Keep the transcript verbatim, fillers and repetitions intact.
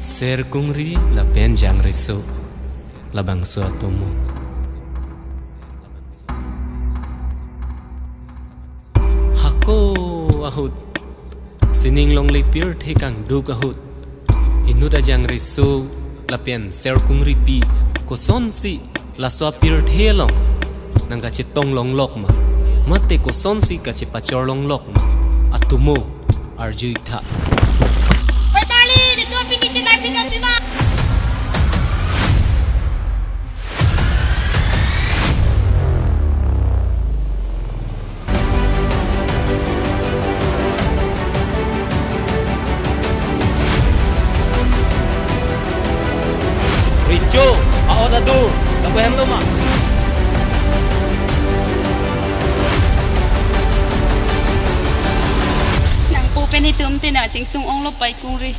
Ser kungri lapen jangreso labangso atomo. Hako ahut, sining longle pirthe kangduk ahut, inut ajangreso lapen ser kungripi kosonsi laso apirthe along nangkachetong longlok ma, mate kosonsi kachepachor longlok ma, atomo arjui tha. Oi, Charlie, nitum aphi kechenai phi nang pima. Richo, a-ot adur, lapu hemlo ma? Nangpo pen itum te nangchingsung onglo pai kungri.